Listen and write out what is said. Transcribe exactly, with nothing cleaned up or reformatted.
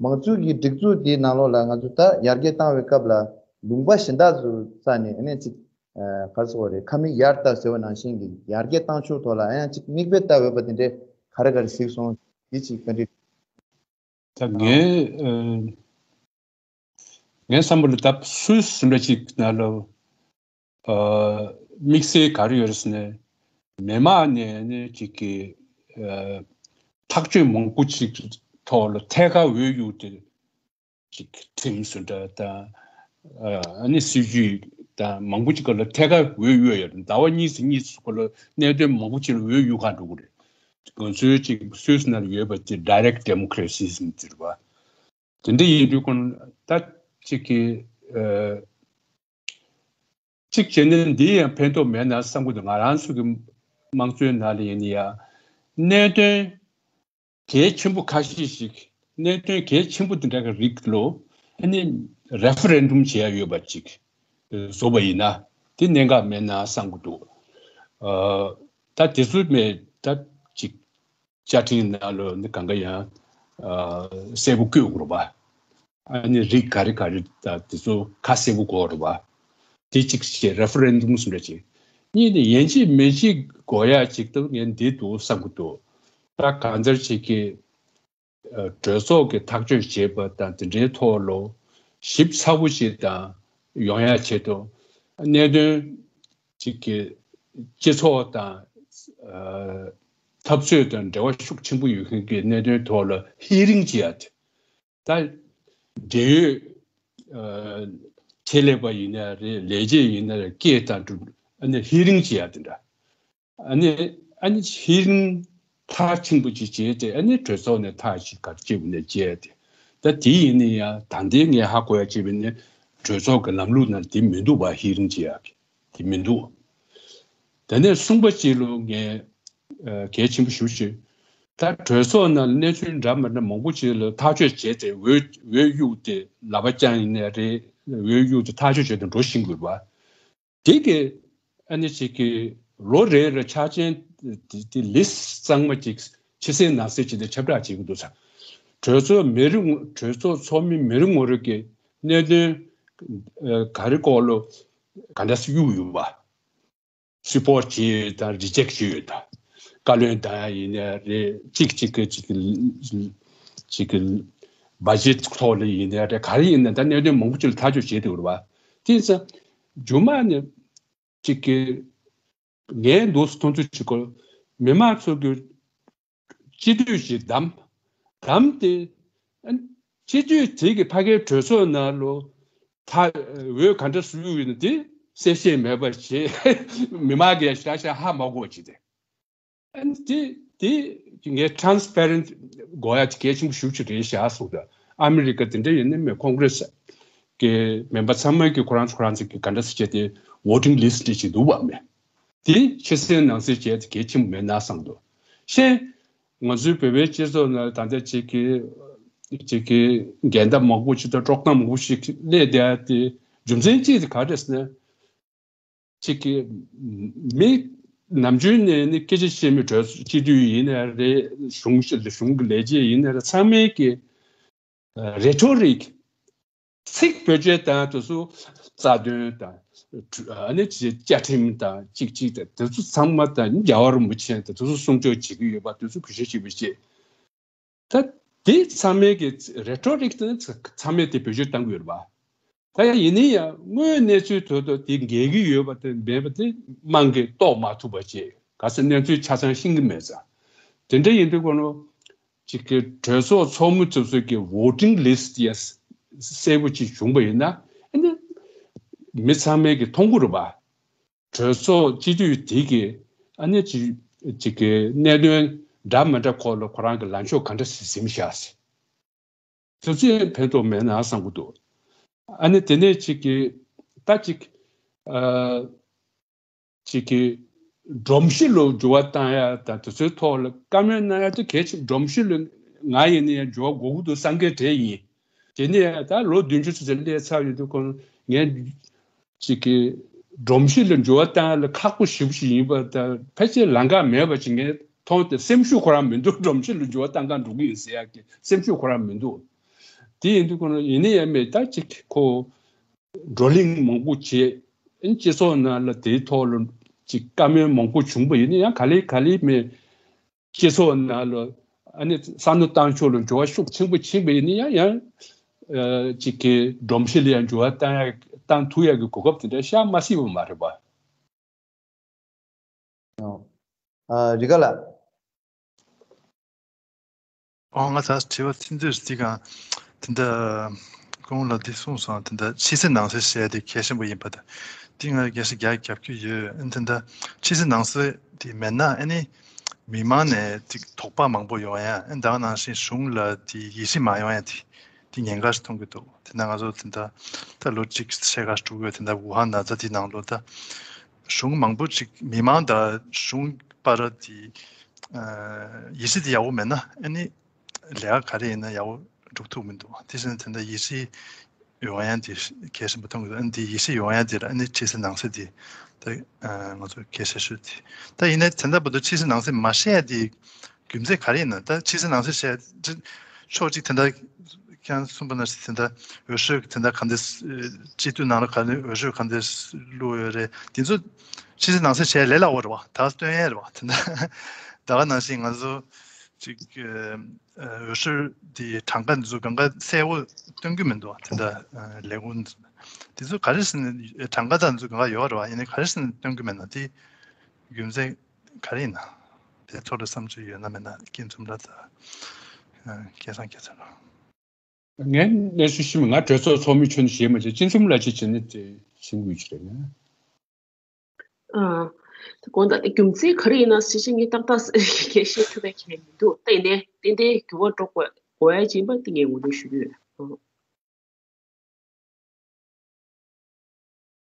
མང་གཙོའི་གི་སྒྲིག་འཛུགས་དེའི་ནང་ལོགས་ལ་ང་ཚོ་ད་ཡར་རྒྱས་བཏང་བའི་སྐབས་ལ་ལུང་པ་གཞན་དག་ཚོ་བཙལ་ནས་ཨ་ནི་ཅིག་ག་རེ་ཟེར་དགོས་རེད། ཁ་མིག་ཡར་ལྟ་ཟེར་བ་ནང་བཞིན་གྱི་ཡར་རྒྱས་བཏང་ཕྱོགས་ཐོག་ལ་ཨ་ཡང་ཅིག་མིག་དཔེ་ལྟ་འོས་པ་དེ་འདྲས་ག་རེ་ག་རེ་གཟིགས་སོང་། དེ་ཅིག་བཀའ་འདྲི། ད་ངའི་ཨ། ངའི་བསམ་པ་ལ་ད་སུད་སི་འདྲ་ཅིག་ནང་ལ་ཨ། དམིགས་བསལ་ག་རེ་ཡོད་རེད་ཟེར་ན། མི་མང་ནས་ནི་ཅིག་གི་ཨ། ཐག་གཅོད་མང་པོ་ཅིག་ཐོག་ལ་ཐད་ཀར་འོས་གཡུག་དེ་ཅིག་ཁྲིམས་སུ་འདྲ་དང་ཨ་ནི་སྲིད་ཇུས་དང་མང་པོ་ཅིག་སྐོར་ལ་ཐད་ཀར་འོས་གཡུག་ཡོད་རེད། ཟླ་བ་གཉིས་སུ་གཉིས་སུ་སྐོར་ལ་གནད་དོན་མང་པོ་ཅིག་ལ་འོས་གཡུག་ག་འགྲོ་གི་རེད། ང་ཚོའི་ཅིག་སུད་སི་ནང་ལ་ཡོད་པ་ཅིག་direct democracy་ཟེར་བ། དེ་འདྲ་ཡིན་དུས་ཀུན་ད་ཅིག་གི་ཨ། གཅིག་བྱས་ན་འདི་ཡང་ཕན་ཐོགས་མེད་ན་བསམ་གྱི་འདུག་ང་རང་ཚོ་གི་དམངས་གཙོའི་ནང་ལ་ཡིན་ན་ཡང་གནད་དོན་གལ་ཆེན་པོ་ཁ་ཤས་ཤིག་གནད་དོན་གལ་ཆེན་པོ་དེ་འདྲ་གི་རིགས་ལོ་ཨ་ནི་རེ་ཧྥེ་རེན་ཌམ་བྱེད་ཡ་ཡོད་པ་ཅིག་བཟོ་བ་ཡིན་ན་དེ་གནད་འགག་མེད་ན་བསམ་གྱི་འདུག་ཨ། ད་དེ་ཚོ་མེད་ད་ཅིག་བཅའ་ཁྲིམས་ནང་ལོ་ནི་གང་ག་ཡང་ཨ། གསལ་པོ་བཀོད་དགོས་རེད་པ། ཨ་ནི་རིགས་ག་རེ་ག་རེ་དང་དེ་ཚོ་ཁ་གསལ་པོ་དགོས་རེད་པ། དེ་གཅིག་བྱས་རེ་ཧྥེ་རེན་ཌམ་གསུམ་འདྲ་བྱས། གཉིས་ནི་ཡིན་གཅིག་མིན་གཅིག་དགོས་ཡ་གཅིག་ཏུ་ངས་འདི་འདུག་བསམ་གྱི་འདུག་ད་གང་ལྟར་བྱེད་ཀྱི་ཨ། གྲོས་ཚོགས་ཀྱི་ཐག་གཅོད་བྱེད་པ་དང་དེ་འདྲའི་ཐོག་ལ་ཞིབ་ཚགས་པོ་ཞིག་དང་ཡོང་ཡ་ཆེད་དུ་གནད་དོན་གཅིག་གི་སྤྱི་ཚོགས་དང་ཨ། འཐབ་རྩོད་དང་འབྲེལ་བ་ཤུགས་ཆེན་པོ་ཡོད་མཁན་གྱི་གནད་དོན་ཐོག་ལ་ཧི་རིང་བྱེད་ཡ་དེ། ད་འབྲེལ་ཡོད་ཨ། ཆེད་ལས་པ་ཡིན་ན་རེད། ལས་བྱེད་ཡིན་ན་རེད། སྐད་དང་སྒྲུབ་ཨ་ནི་ཧི་རིང་བྱེད་ཡ་དེ་འདྲ། ཨ་ནི་ཨ་ནི་ཧི་རིང་མཐའ་ཆེན་པོ་ཅིག་བྱས་ཏེ་ཨ་ནི་གྲོས་ཚོགས་ནས་ཐག་ཅིག་ག་རེ་བྱེད་དགོས་ནས་བྱས་ཏེ། ད་དེ་ཡིན་ན་ཡང་ད་ལྟའི་ངས་ཧ་གོ་ཡ་བྱས་པ་ནི་གྲོས་ཚོགས་ཀྱི་ལམ་ལུགས་ནང་དེ་མི་འདུག་པ། ཧི་རིང་བྱེད་ཡ་གི་དེ་མི་འདུག་དེ་ནས་གསུམ་པ་གཅིག་ལོ་ངས་ཨ། གལ་ཆེན་པོ་ཞུ་ཞུ། ད་གྲོས་ཚོགས་ནང་གནས་ཚུལ་འདྲ་མི་འདྲ་མང་པོ་ཅིག་ལ་ཐག་གཅོད་བྱས་ཏེ་འོས་འོས་གཡུག་སྟེ་ལག་པ་བརྐྱངས་ཡིན་ནའི་རེད། འོས་གཡུག་སྟེ་ཐག་གཅོད་བྱས་ཏེ་འགྲོ་བཞིན་དགོས་པ། དེ་གི་ཨ་ནི་ཅིག་གི་ལོ་རེ་རེ་ཆ་རྐྱེན་དེ་དེ་ལིས་གཙང་མ་ཅིག་ཕྱི་གསལ་ནང་གསལ་བྱས་ཏེ་ཁྱབ་བསྒྲགས་བྱེད་ཀྱི་འདུག་ས། གྲོས་ཚོགས་མི་རེ་ངོ་གྲོས་ཚོགས་ཚོགས་མི་མི་རེ་ངོ་རེ་གི་གནད་དོན་ཨ། ག་རེ་སྐོར་ལ་ག་འདྲ་སེ་གཡུག་ཡོད་པ། སུ་པོར་བྱས་ཡོད་དང་རི་ཇེག་བྱས་ཡོད་དང་། བཀའ་བློན་དང་ཡིན་ནའི་རེད། གཅིག་གཅིག་གི་གཅིག་གི་གཅིག་གི་བ་ཇེ་ཐོག་ལ་ཡིན་ནའི་རེད། ག་རེ་ཡིན་ནའི་ད་གནད་དོན་མང་པོ་ཅིག་ལ་ཐག་གཅོད་བྱས་འདུག་རེད་བ། དེ་ཚོ་རྒྱུ་མ་ནི་གཅིག་གི་ངའི་འདུག་མཐོང་ཚུལ་གཅིག་གོ། མི་མང་ཚོ་གི་སྤྱི་འཐུས་ཤིག་བདམས། བདམས་ཏེ་ཨ་ནི་སྤྱི་འཐུས་དེ་གི་ཕ་གིའི་གྲོས་ཚོགས་ནང་ལོ་ཐ་འོས་ག་འདྲ་སུ་གཡུག་ཡོད་ན་དེ་གསལ་བཤད་མེད་པ་བྱས། མི་མང་གིས་ཤ་ཤ་ཧ་མ་གོ་བ་བྱས་ཏེ། ཨ་ནི་དེ་དེ་ངས་transparent་དགོས་ཡ་དེ་གལ་ཆེན་པོ་ཞེ་པོ་ཅིག་རེད་ཤག་གསུངས་ཏེ། ཨ་མི་རི་ཀ་དེ་འདྲ་ཡིན་ན་མི་ཀོང་གྷི་རེ་སི་གི་མེམ་བར་ཚང་མ་གིས་ཁོ་རང་ཚོ་ཁོ་རང་ཚོ་གི་ག་འདྲ་སེ་བྱས་ཏེ་voting list་འདྲ་ཅིག་འདུག་བ་མེད། དེ་ཕྱི་གསལ་ནང་གསལ་བྱས་ཏེ་གལ་ཆེན་པོ་མེད་ན་བསམ་འདུག་ཤེས། ང་ཚོའི་བོད་པའི་སྤྱི་ཚོགས་ནང་ད་ལྟ་ཅིག་གི་ཅིག་གི་འགལ་ཟླ་མང་པོ་ཅིག་དང་དཀྲོག་གཏམ་མང་པོ་ཞིག་སླེབས་བསྡད་ཡ་དེ་རྒྱུ་མཚན་གཅིག་དེ་ག་རེ་རེད་ཟེར་ན། ཅིག་གི་མི་ནམ་རྒྱུན་ནས་ནི་སྐད་ཆ་བཤད་མི་གྲོས་སྤྱི་འཐུས་ཡིན་ན་རེད། གཞུང་གཞུང་གི་ལས་བྱེད་ཡིན་ན་རེད། ཚང་མས་ཀྱི་རེ་ཊོ་རིག་ཚིག་བེད་སྤྱོད་བཏང་དུས་སུ་རྩ་དོན་དང་ཨ་ནི་བཅའ་ཁྲིམས་དང་གཅིག་གཅིག་དང་དེ་ཚོ་ཚང་མ་དང་རྒྱལ་བ་རིན་པོ་ཆེ་དང་དེ་ཚོ་སྲུང་སྐྱོབ་བྱེད་ཀྱི་ཡོད་པ་དེ་ཚོ་བེད་སྤྱོད་བྱེད་པའི་ཆེད། ད་དེ་ཚང་མའི་གི་རེ་ཊོ་རིག་དེ་ཚང་མས་དེ་བེད་སྤྱོད་བཏང་གི་ཡོད་རེད་པ། ད་ཡིན་ན་ཡང་དངོས་གནས་ཚུལ་དོན་དུ་དེ་འགལ་གྱི་ཡོད་པ་དེ་མེད་པ་དེ་དམངས་ཀྱིས་རྟོགས་མ་ཐུབ་པ་བྱས། ག་ཚོད་གནས་ཚུལ་ཆ་ཚང་ཤེས་ཀྱི་མེད་ཙང་། དེ་འདྲ་ཡིན་དུས་ཁོ་ནོ་ཅིག་གི་གྲོས་ཚོགས་ཚོགས་མི་ཚོ་ཚོ་གི་voting list་ཡ་གསལ་པོ་ཅིག་བྱུང་པ་ཡིན་ན་ཨ་ནི་མི་ཚང་མས་གི་མཐོང་གི་རེད་པ། གྲོས་ཚོགས་སྤྱི་འཐུས་དེ་གི་ཨ་ནི་ཅིག་ཅིག་གི་གནད་དོན་འདྲ་མི་འདྲ་སྐོར་ལ་ཁོ་རང་གི་ལངས་ཕྱོགས་ག་འདྲ་ཟིན་བཞག་ཟེར། དེ་ཚོས་ཕན་ཐོགས་མེད་ན་བསམ་གྱི་འདུག་ཨ་ནི་དེ་ནས་ཅིག་གི་ད་ཅིག་ཨ་ཅིག་གི་སྒྲོམ་གཞི་ལ་འགྱུར་བ་བཏང་ཡ་དང་དེ་ཚོའི་ཐོག་ལ་བཀའ་མོལ་གནང་ཡ་དེ་གལ་ཆེ། སྒྲོམ་གཞི་ལ་ང་ཡིན་ན་ཡང་འགྱུར་བ་དགོས་ཀྱི་འདུག་བསམ་མཁན་གྲས་ཡིན། དེ་ནས་ད་ལོ་བདུན་ཅུ་ཙམ་ཙམ་སླེབས་ཚར་ཡོད་དུས་ཁོང་ངས་ཅིག་གི་སྒྲོམ་གཞི་ལ་འགྱུར་བ་བཏང་ལ་ཁག་པོ་ཞེ་པོ་ཞིག་ཡིན་པ་དང་ཕལ་ཆེར་ལམ་ཁ་མེད་པ་ཅིག་ངས་མཐོང་སྟེ་སེམས་ཤུགས་ཁོ་རང་མི་འདུག་སྒྲོམ་གཞི་ལ་འགྱུར་བ་བཏང་གང་འགྲོ་གི་ཡིན་ཟེར་ཡག་གི་སེམས་ཤུགས་ཁོ་རང་མི་འདུག་དེ་ཡིན་དུས་ཁོ་ན་ཡིན་ན་ཡང་མེད་ད་ཅིག་ཁོ་བགྲོ་གླེང་མང་པོ་བྱས། ཨ་ནི་སྤྱི་ཚོགས་ནང་ལ་དེའི་ཐོག་ལ་ཅིག་བཀའ་མོལ་མང་པོ་བྱུང་པ་ཡིན་ན་ཡང་ག་ལེ་ག་ལེ་མེད། སྤྱི་ཚོགས་ནང་ལ་ཨ་ནི་བསམ་བློ་བཏང་ཕྱོགས་ལ་འགྱུར་བ་ཤུགས་ཆེན་པོ་ཕྱིན་པ་ཡིན་ན་ཡང་ཡང་ཨ་ཅིག་གི་སྒྲོམ་གཞི་ལ་ཡང་འགྱུར་བ་བཏང་ཡ་བཏང་ཐུབ་ཡ་གི་གོ་སྐབས་དེ་འདྲ་ཤར་མ་སྲིད་པ་མ་རེད་པ། ཨ་རི་ག་ལ། ཨོ་ང་ཚ་དྲི་བ་ཐིན་ཚོས་དེ་གང་དེ་འདྲ་གོང་ལ་འདི་གསུངས་སོང་། དེ་འདྲ་ཕྱི་གསལ་ནང་གསལ་བཤད་དེ་གལ་ཆེན་པོ་ཡིན་པ་དང་དེ་ང་རྒྱལ་སྲས་རྒྱ་རྒྱབ་ཀྱི་ཡོད། ཨ་ནི་དེ་འདྲ་ཕྱི་གསལ་ནང་གསལ་དེ་མེད་ན་ཨ་ནི་མི་མང་ནས་དེ་དོགས་པ་མང་པོ་ཡོང་ཡ། ཨ་ནི་ད་ག་ནང་བཞིན་གཞུང་ལ་དེ་ཡིད་ཆེས་མ་ཡོང་ཡ་དེ་དེ་ཉེན་ཁ་ཞིག་མཐོང་གི་འདུག་དེ་འདྲ་ང་ཚོ་དེ་འདྲ་ད་ལོ་གཅིག་ཕྱེད་ཀ་དྲུག་ཡོད་དེ་འདྲ་ཝུ་ཧན་ན་ཚ་དེ་ནང་ལོ་ད་གཞུང་མང་པོ་ཅིག་མི་མང་དང་གཞུང་བར་དེ་ཡིད་ཆེས་དེ་ཡག་པོ་མེད་ན་ཨ་ནི་ལས་ཀ་ག་རེ་ཡིན་ན་ཡག་པོ་སྒྲུབ་ཐུབ་མི་འདུག་དེ་བཞིན་དེ་འདྲ་ཡིད་ཆེས་ཡོང་ཡ་དེ་གལ་ཆེན་པོ་མཐོང་གི་འདུག་ཨ་ནི་དེ་ཡིད་ཆེས་ཡོང་ཡ་དེ་ལ་ཨ་ནི་ཕྱི་གསལ་ནང་གསལ་དེ་ད་ང་ཚོ་གལ་ཆེ་ཤོས་དེ་ད་ཡིན་ན་དེ་འདྲ་བར་དུ་ཕྱི་གསལ་ནང་གསལ་མ་བཤད་ཡ་དེ་རྒྱུ་མཚན་ག་རེ་ཡིན་ན། ད་ཕྱི་གསལ་ནང་གསལ་བཤད་ཕྱོགས་གཅིག་དེ་འདྲ་ཁྱེད་རང་གསུངས་པ་ནང་བཞིན་དེ་འདྲ་འོས་ཤོག་དེ་འདྲ་ག་འདྲ་སྤྱི་འཐུས་ནང་ལ་ག་འདྲ་འོས་ཤོག་ག་འདྲ་བླུགས་ཡོད་རེད། དེ་ཚོ་ཕྱི་གསལ་ནང་གསལ་བྱས་ལས་སླ་བོ་རེད་བ། ད་སྟོན་ཡས་རེད་བ། དེ་འདྲ་ད་ག་ནང་བཞིན་ང་ཚོ་ཅིག་འོས་ཤོག་དེ་གྲངས་ཀ་འདི་ཚོ་གང་ག་གསལ་བོ་སྟོན་གྱི་མི་འདུག་དེ་འདྲ་ལས་ཁུངས་དེ་ཚོ་ག་རེ་ཟེར་ན་གྲངས་ཀ་དང་འདི་ཚོ་གང་ག་ཡོད་རེད་བ། ཡིན་ནའི་ག་རེ་ཟེར་ན་སྟོན་གྱི་མེད་ན་དེ་རྒྱུ་མཚན་ག་རེ་ཡིན་ན། དེ་ཐོག་ལ་བསམ་ཚུལ་ཡོད་ན་མེད་ན་སྐྱིད་འཛོམས་ལ་ད་སྐལ་བཟང་སྐལ་བཟང་ལ། ངས་གནས་ཚུལ་ཤེས་མ་ང་གྲོས་ཚོགས་ཚོགས་མི་ཁྱོན་ཞེས་མ་བྱས་སྤྱི་འཛོམས་ལ་ཅི་བྱས་ནས་དེ་ཤེས་དགོས་ཀྱི་རེད་ན། ཨ། དགོངས་དག་རྒྱུ་མཚན་ག་རེ་ཡིན་ན་སྲིད་སྤྱི་ངས་ཏག་ཏག་སྐད་བཤད་ཐུབ་པའི་གལ་མི་འདུག་ཏེ་ནས་ཏན་ཏན་འགྱུར་བ་འགྲོ་དགོས་དགོས་ཡ་ཡིན་པ་དེ་ངས་ངོ་སྤྲོད་ཞུ་གི་ཡོད།